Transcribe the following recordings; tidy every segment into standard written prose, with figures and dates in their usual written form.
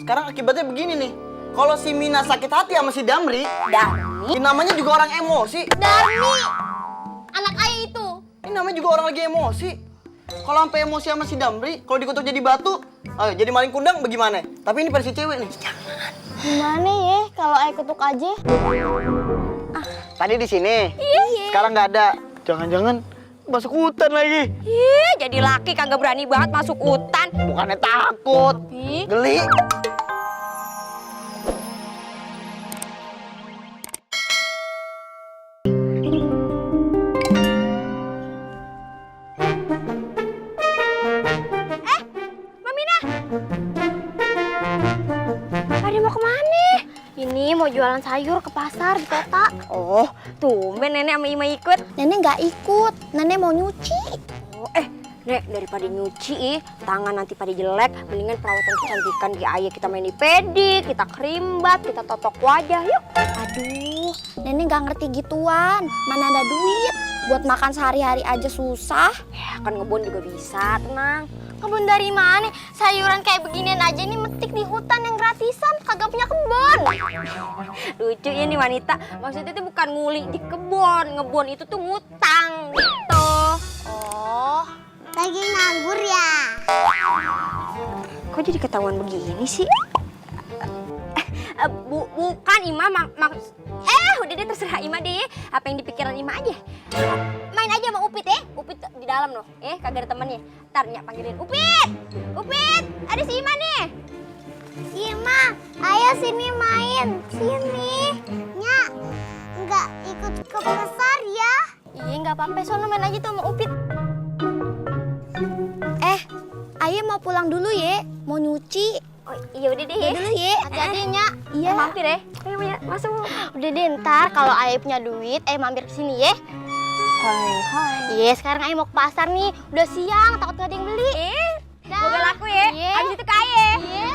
sekarang akibatnya begini nih. Kalau si Mina sakit hati sama si Damri, Darmi? ini namanya juga orang emosi. Darmi! Anak ayah itu. Ini namanya juga orang lagi emosi. Kalau sampai emosi sama si Damri, kalau dikutuk jadi batu, jadi maling kundang bagaimana? Tapi ini versi cewek nih. Gimana ya kalau ayah kutuk aja? Tadi di sini. Iya. Sekarang nggak ada. Jangan-jangan masuk hutan lagi. Ih, jadi laki kagak berani banget masuk hutan. Bukannya takut, Ih. geli. Mamina! Pada mau kemana? Ini mau jualan sayur ke pasar di kota. Oh, Tumben nenek sama Ima ikut. Nenek nggak ikut, nenek mau nyuci. Oh, Nek, daripada nyuci, tangan nanti pada jelek, mendingan perawatan kecantikan di ayah kita main di pedi, kita kerimbat, kita totok wajah, yuk. Aduh, nenek nggak ngerti gituan. Mana ada duit? Buat makan sehari-hari aja susah. Ya, kan ngebon juga bisa, tenang. Kebun dari mana? Sayuran kayak beginian aja nih metik di hutan yang gratisan, kagak punya kebun. Lucu ya nih wanita, maksudnya itu bukan nguli di kebun, ngebun itu tuh ngutang gitu. Oh, lagi nganggur ya? Kok jadi ketahuan begini sih? Bukan Ima, udah deh terserah Ima deh. Apa yang dipikiran Ima aja. Main aja sama Upit ya. Upit di dalam loh. Kagak ada temennya. Ntar Nyak panggilin Upit. Upit, ada si Ima nih. Ima, ayo sini main. Sini. Nyak, nggak ikut ke pasar ya? Iya nggak apa-apa, sono main aja tuh sama Upit. Ayo mau pulang dulu ya, mau nyuci. Oh iya udah deh ya. Udah dulu ya. Hati-hati Nyak. Iya. Mampir ya. Ayo masuk. Udah deh ntar kalau Ayah punya duit, mampir ke sini ya. Hai. Iya sekarang Ayah mau ke pasar nih. Udah siang, takut nggak ada yang beli. Semoga laku ya. Iya. Abis itu ke Ayah. Iya.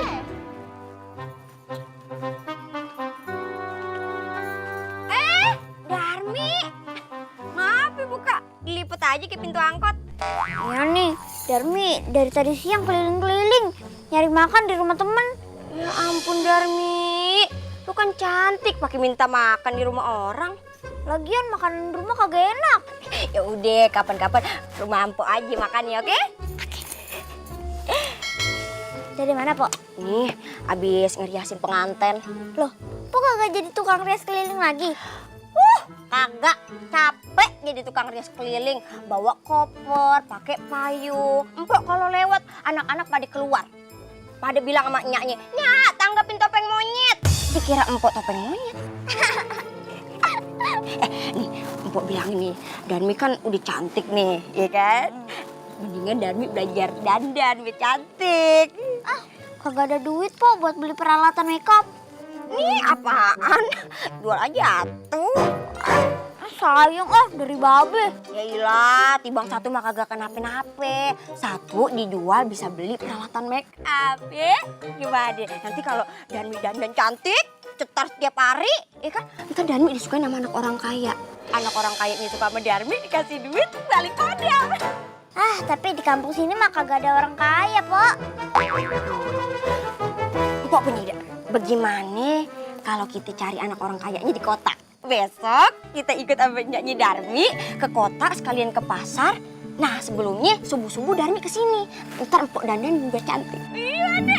Darmi. Ngapa buka? Dilipet aja ke pintu angkot. Iya nih, Darmi dari tadi siang keliling-keliling nyari makan di rumah temen. Ya ampun Darmi, lu kan cantik pakai minta makan di rumah orang. Lagian makanan di rumah kagak enak. Ya udah, kapan-kapan rumah ampo aja makan ya, oke? Dari mana, Pok? Nih, abis ngeriasin pengantin. Loh, Pok kagak jadi tukang rias keliling lagi? Kagak, capek jadi tukang rias keliling. Bawa koper, pakai payung. Empok kalau lewat, anak-anak pada keluar. Pada bilang sama nyaknya, Nyak, tanggapin topeng monyet. Dikira empok topeng monyet. Nih, empok bilang nih, Darmi kan udah cantik nih, ya kan? Mendingan Darmi belajar dandan, biar cantik. Kagak ada duit, Pok, buat beli peralatan makeup. Nih apaan? Jual aja tuh. Sayang dari babe. Ya ilah, tibang satu mah kagak kenapa-napa. Satu dijual bisa beli peralatan make up ya. Gimana deh? Nanti kalau Darmi dandan cantik, cetar setiap hari, ya kan? Ntar Darmi disukain sama anak orang kaya. Anak orang kaya ini suka sama Darmi, dikasih duit, balik modal. Tapi di kampung sini mah kagak ada orang kaya, Pok. Pok punya ide. Bagaimana kalau kita cari anak orang kayanya di kota? Besok kita ikut sama Nyanyi Darmi ke kota sekalian ke pasar. Nah sebelumnya subuh-subuh Darmi kesini. Ntar Empok dandan juga cantik. Iya ada.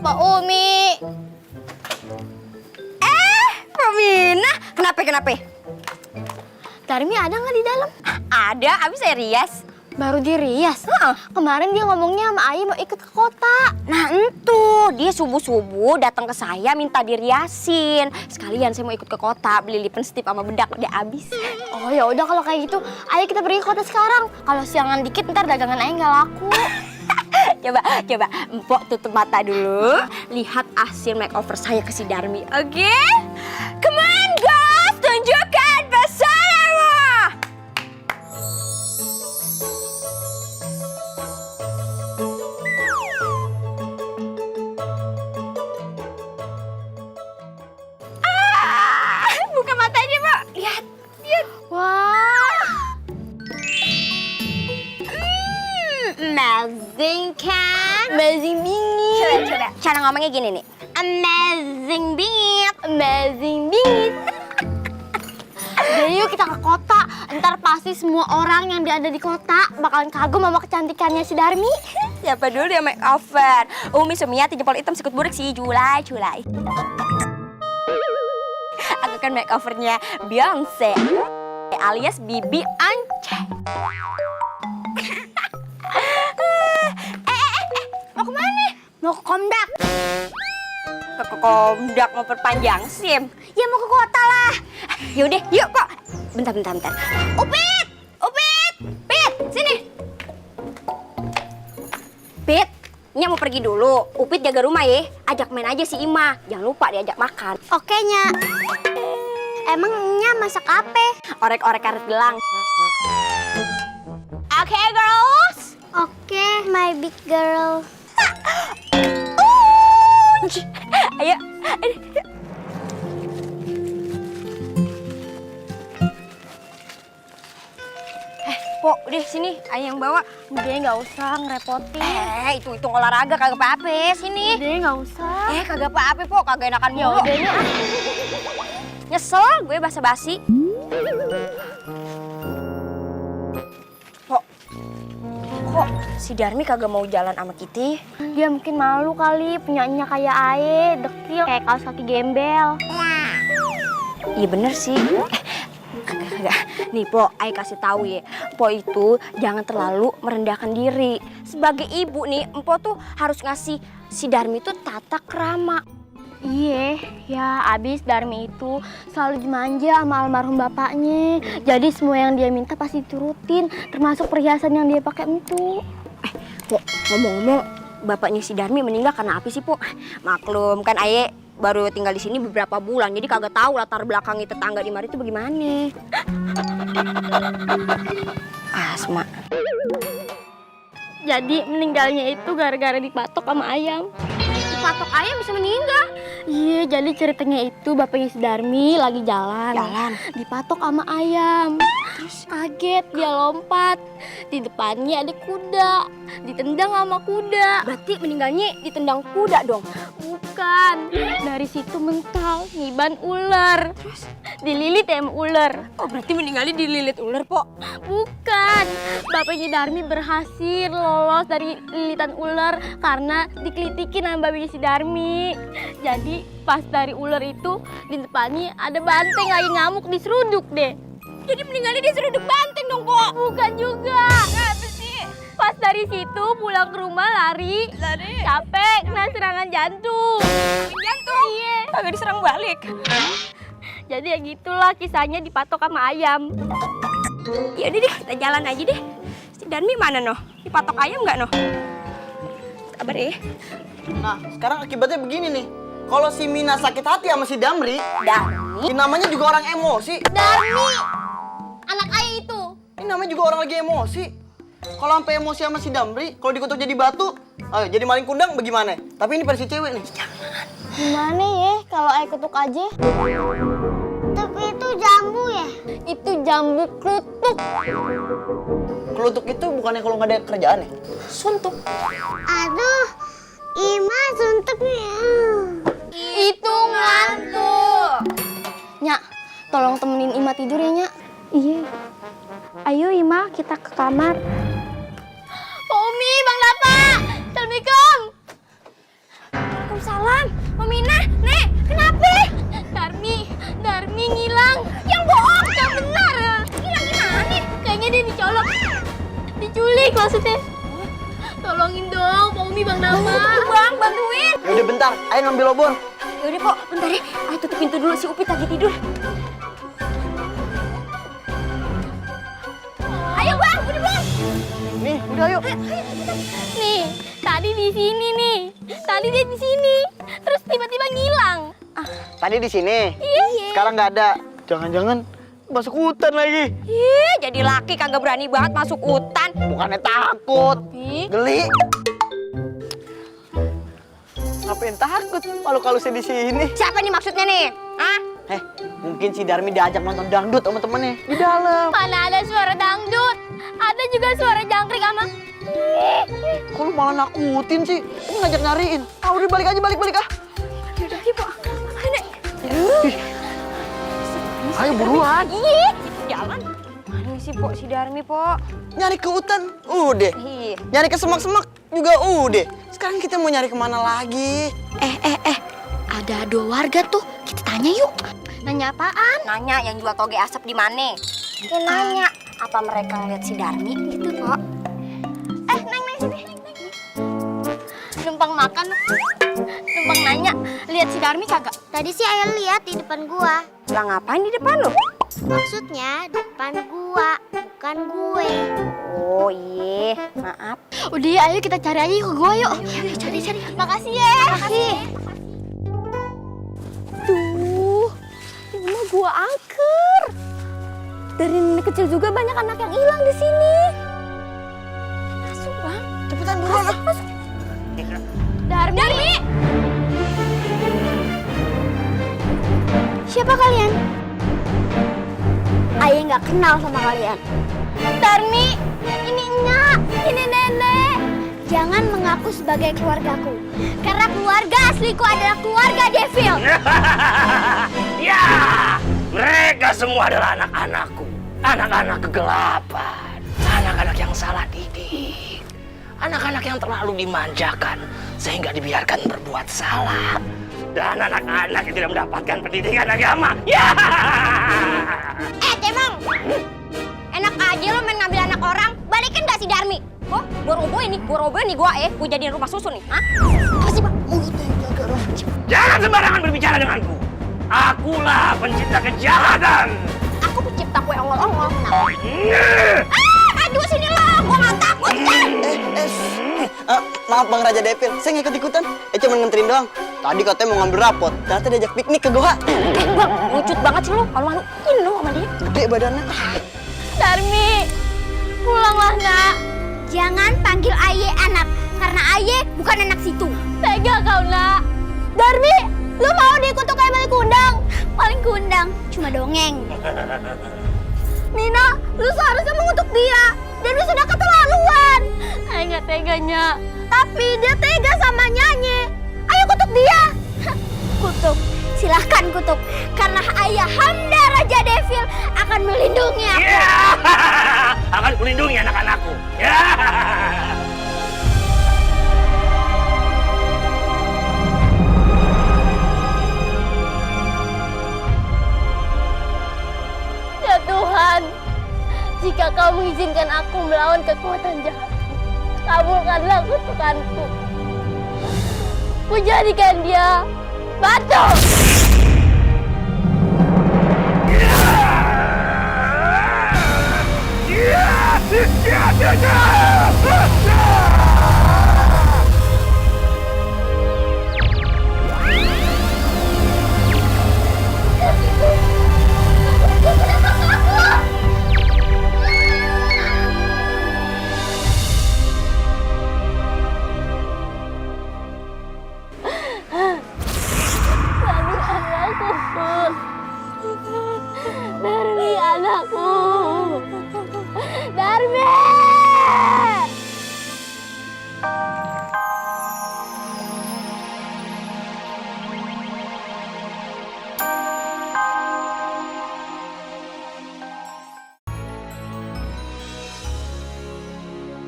Mbak Umi. Mbak Mina. Kenapa? Darmi ada nggak di dalam? Ada, abis saya rias. Baru dirias? Kemarin dia ngomongnya sama Ayah mau ikut ke kota. Nah entu, dia subuh-subuh datang ke saya minta diriasin. Sekalian saya mau ikut ke kota beli lipstick sama bedak udah habis. Oh ya udah kalau kayak gitu, ayo kita pergi ke kota sekarang. Kalau siangan dikit ntar dagangan Ayah nggak laku. Coba, Empok tutup mata dulu. Lihat hasil makeover saya ke si Darmi, oke? Come on guys, tunjukkan pesonanya. Buka matanya, Mbak. Lihat. Wah. Amazing kan? Amazing bingit. Coba, cara ngomongnya gini nih. Amazing bingit. Amazing bingit. Jadi yuk kita ke kota. Ntar pasti semua orang yang ada di kota bakalan kagum sama kecantikannya si Darmi. Siapa dulu yang make over? Umi Sumiati jempol hitam sikut burik si Julai. Aku kan make overnya Beyonce alias Bibi Ance. Mau kemana? Mau ke Komdak. Ke Komdak mau perpanjang SIM? Ya mau ke kota lah. Yaudah, yuk kok. Bentar. Upit! Pit, sini. Pit, Nya mau pergi dulu. Upit jaga rumah ya. Ajak main aja si Ima. Jangan lupa diajak makan. Oke, Nya. Emang Nya masak apa? Orek-orek karet gelang. Oke, girls. Oke, my big girl. Ayo. Pok, udah sini, ayah yang bawa. Udah nggak usah ngerepotin. Itu olahraga kagak apa-apa, sini. Udah nggak usah. Kagak apa-apa, Pok, kagak enakan mulu. Yaudah, nyesel gue basa-basi. Pok, kok si Darmi kagak mau jalan sama kita? Dia mungkin malu kali, punyanya kayak Ae, dekil, kayak kaos kaki gembel. Iya bener sih. Kagak. Nih, Po, Ai kasih tahu ya. Po itu jangan terlalu merendahkan diri. Sebagai ibu nih, Empo tuh harus ngasih si Darmi tuh tata krama. Iya, ya abis Darmi itu selalu dimanja sama almarhum bapaknya. Jadi semua yang dia minta pasti diturutin, termasuk perhiasan yang dia pakai itu. Po, ngomong-ngomong, bapaknya si Darmi meninggal karena apa sih, Po? Maklum kan Aye baru tinggal di sini beberapa bulan, jadi kagak tahu latar belakangnya tetangga di mari itu bagaimana. Asma. Jadi meninggalnya itu gara-gara dipatok sama ayam. Dipatok ayam bisa meninggal? Iya, jadi ceritanya itu bapaknya si Darmi lagi jalan. Dipatok sama ayam. Terus kaget, dia lompat. Di depannya ada kuda. Ditendang sama kuda. Berarti meninggalnya ditendang kuda dong? Bukan. Dari situ mental, ngiban ular. Terus dililit sama ular. Oh, berarti meninggalnya dililit ular, Po? Bukan. Bapaknya Darmi berhasil lolos dari lilitan ular karena dikelitikin sama bapaknya si Darmi. Jadi pas dari ular itu di depannya ada banteng lagi ngamuk diseruduk deh. Jadi meninggalnya diseruduk banteng dong, Po? Bukan juga. Apa sih? Pas dari situ pulang ke rumah lari. Capek, kena serangan jantung. Jantung? Iya. Kagak diserang balik. Jadi ya gitulah kisahnya dipatok sama ayam. Ya udah deh, kita jalan aja deh. Si Darmi mana noh? Dipatok ayam nggak noh? Sabar ya. Nah, sekarang akibatnya begini nih. Kalau si Mina sakit hati sama si Damri, ini namanya juga orang emosi. Darmi, anak ayah itu. Ini namanya juga orang lagi emosi. Kalau sampai emosi sama si Damri, kalau dikutuk jadi batu, ayo jadi maling kundang bagaimana? Tapi ini versi cewek nih. Gimana ya kalau ayah kutuk aja? Tapi itu jambu ya? Itu jambu klutuk. Kelutuk itu bukannya kalau nggak ada kerjaan ya? Suntuk. Aduh, Ima suntuknya. Itu ngantuk. Nyak, tolong temenin Ima tidur ya, Nyak. Iya. Ayo Ima, kita ke kamar. Pak Umi, Bang Lapa. Assalamualaikum. Waalaikumsalam. Momina, Nek, kenapa? Darmi ngilang. Yang bohong, yang benar. Ngilang gimana? Kayaknya dia dicolok. Diculik maksudnya. Tolongin dong, Pak Umi, Bang Lapa. Bang, bantuin. Yaudah bentar, ayo ngambil obor. Yaudah, Pok, bentar ya. Ayo tutup pintu dulu, si Upit lagi tidur. Ayo, Bang, udah, Bang. Nih, udah ayo. Nih, tadi di sini nih. Tadi dia di sini. Terus tiba-tiba ngilang. Tadi di sini. Iya. Sekarang nggak ada. Jangan-jangan masuk hutan lagi. Ih, jadi laki kagak berani banget masuk hutan. Bukannya takut, Ih. geli. Ngapain takut? Kalau saya di sini. Siapa nih maksudnya nih? Hah? Mungkin si Darmi diajak nonton dangdut sama temennya di dalam. Mana ada suara dangdut? Ada juga suara jangkrik sama. Kok lu malah nakutin sih? Ini ngajak nyariin. Ah udah balik aja, balik ah. Yaudah, Po. Ayo, Nek. Ayo buruan. Ih, jalan. Mana sih, Po, si Darmi, Po? Nyari ke hutan, udah. Ih. Nyari ke semak-semak juga udah. Sekarang kita mau nyari kemana lagi? Ada 2 warga tuh. Kita tanya yuk. Nanya apaan? Nanya yang jual toge asap di mana? Kita nanya apa mereka ngeliat si Darmi gitu, Po. Neng sini. Numpang makan. Numpang nanya, lihat si Darmi kagak? Tadi sih ayah lihat di depan gua. Lah ngapain di depan lo? Maksudnya depan gua, bukan gue. Oh iya, maaf. Udah ya, ayo kita cari aja ke gua yuk. Ayo cari. Makasih ya. Makasih. Tuh, ini mah gua angker. Dari nenek kecil juga banyak anak yang hilang di sini. Masuk, Bang. Cepetan buruan ah. Masuk. Darmi! Siapa kalian? Ayah nggak kenal sama kalian. Darmi, ini Nya, ini Nenek. Jangan mengaku sebagai keluargaku. Karena keluarga asliku adalah keluarga Devil. Ya, mereka semua adalah anak-anakku. Anak-anak kegelapan. Anak-anak yang salah didik. Anak-anak yang terlalu dimanjakan sehingga dibiarkan berbuat salah. Dan anak-anak yang tidak mendapatkan pendidikan agama. Ya. Cemong. Enak aja lo main ngambil anak orang. Balikin gak si Darmi? Oh, gua roboh nih gua gua jadiin rumah susun nih. Hah? Apa sih, Bang? Jangan sembarangan berbicara denganku. Akulah pencipta kejahatan. Aku pencipta kue ongol-ongol. Aduh sini lo, gua nggak takut. Maaf Bang Raja Devil, saya nggak ikut-ikutan. Cuma nganterin doang. Tadi katanya mau ngambil rapot, ternyata diajak piknik ke goa. Bang, lucut banget sih lo. Kalau maluin lo sama dia. Gede badannya. Darmi, pulanglah nak. Jangan panggil Aye anak, karena Aye bukan anak situ. Tega kau nak. Darmi, lu mau dikutuk kayak maling kundang? Maling kundang, cuma dongeng. Nina, lu seharusnya mengutuk dia. Dan lu sudah keterlaluan. Ayah nggak teganya. Tapi dia tega sama nyanyi. Ayo kutuk dia. Kutuk, silahkan kutuk. Karena Ayah Hamda Raja Devil akan melindungi aku. Ya. Akan melindungi anak-anakku. Ya. Ya Tuhan, jika kau mengizinkan aku melawan kekuatan jahat, kabulkanlah kutukanku. Ku jadikan dia batu. Ya.